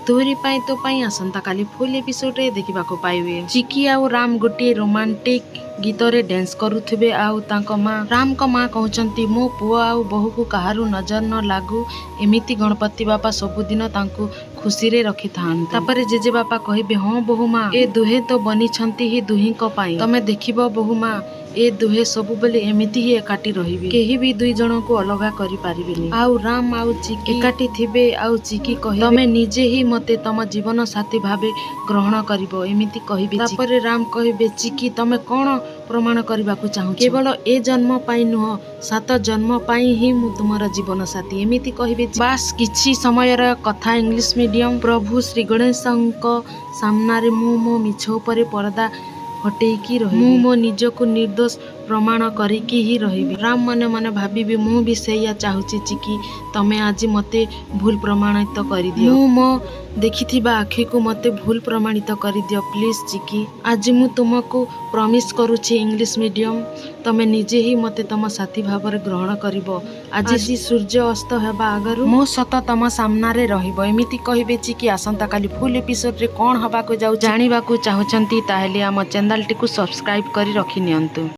ତୋରି ପାଇଁ ତୋ ପାଇଁ ଆସନ୍ତାକାଲି ଫୁଲ୍ ଏପିସୋଡ଼ରେ ଦେଖିବାକୁ ପାଇବେ। ଚିକି ଆଉ ରାମ ଗୋଟିଏ ରୋମାଣ୍ଟିକ ଗୀତରେ ଡ୍ୟାନ୍ସ କରୁଥିବେ ଆଉ ତାଙ୍କ ମା, ରାମଙ୍କ ମା କହୁଛନ୍ତି, ମୋ ପୁଅ ଆଉ ବୋହୂକୁ କାହାରୁ ନଜର ନ ଲାଗୁ, ଏମିତି ଗଣପତି ବାପା ସବୁଦିନ ତାଙ୍କୁ ଖୁସିରେ ରଖିଥାନ୍ତି। ତାପରେ ଜେଜେବାପା କହିବେ, ହଁ ବୋହୂ ମା, ଏ ଦୁହେଁ ତ ବନିଛନ୍ତି ହିଁ ଦୁହିଁଙ୍କ ପାଇଁ। ତମେ ଦେଖିବ ବୋହୂ ମା, ଏ ଦୁହେଁ ସବୁବେଳେ ଏମିତି ହିଁ ଏକାଠି ରହିବେ, କେହି ବି ଦୁଇ ଜଣଙ୍କୁ ଅଲଗା କରିପାରିବେନି। ଆଉ ରାମ ଆଉ ଚିକି ଏକାଠି ଥିବେ ଆଉ ଚିକି କହିବେ, ତମେ ନିଜେ ହିଁ ମତେ ତମ ଜୀବନ ସାଥୀ ଭାବେ ଗ୍ରହଣ କରିବ, ଏମିତି କହିବେ। ତାପରେ ରାମ କହିବେ, ଚିକି, ତମେ କଣ ପ୍ରମାଣ କରିବାକୁ ଚାହୁଁଛ? କେବଳ ଏ ଜନ୍ମ ପାଇଁ ନୁହଁ, 7 ଜନ୍ମ ପାଇଁ ହିଁ ମୁଁ ତୁମର ଜୀବନ ସାଥୀ, ଏମିତି କହିବେ। ବାସ୍ କିଛି ସମୟର କଥା, ଇଂଲିଶ ମିଡିୟମ। ପ୍ରଭୁ ଶ୍ରୀ ଗଣେଶଙ୍କ ସାମ୍ନାରେ ମୁଁ ମୋ ମିଛ ଉପରେ ପରଦା ହଟେଇକି ରହିବି। ମୁଁ ମୋ ନିଜକୁ ନିର୍ଦ୍ଦୋଷ ପ୍ରମାଣ କରିକି ହିଁ ରହିବି। ରାମ ମନେ ମନେ ଭାବିବି, ମୁଁ ବି ସେଇଆ ଚାହୁଁଛି ଚିକି, ତମେ ଆଜି ମତେ ଭୁଲ ପ୍ରମାଣିତ କରିଦିଅ। ମୁଁ ମୋ ଦେଖିଥିବା ଆଖିକୁ ମତେ ଭୁଲ ପ୍ରମାଣିତ କରିଦିଅ ପ୍ଲିଜ ଚିକି। ଆଜି ମୁଁ ତୁମକୁ ପ୍ରମିସ କରୁଛି ଇଂଲିଶ ମିଡିୟମ, ତମେ ନିଜେ ହିଁ ମତେ ତମ ସାଥୀ ଭାବରେ ଗ୍ରହଣ କରିବ। ଆଜି ସୂର୍ଯ୍ୟ ଅସ୍ତ ହେବା ଆଗରୁ ମୋ ସତ ତମ ସାମ୍ନାରେ ରହିବ, ଏମିତି କହିବେ ଚିକି। ଆସନ୍ତାକାଲି ଫୁଲ୍ ଏପିସୋଡରେ କଣ ହବାକୁ ଯାଉଛି ଜାଣିବାକୁ ଚାହୁଁଛନ୍ତି, ତାହେଲେ ଆମ ଚ୍ୟାନେଲଟିକୁ ସବସ୍କ୍ରାଇବ କରି ରଖିନିଅନ୍ତୁ।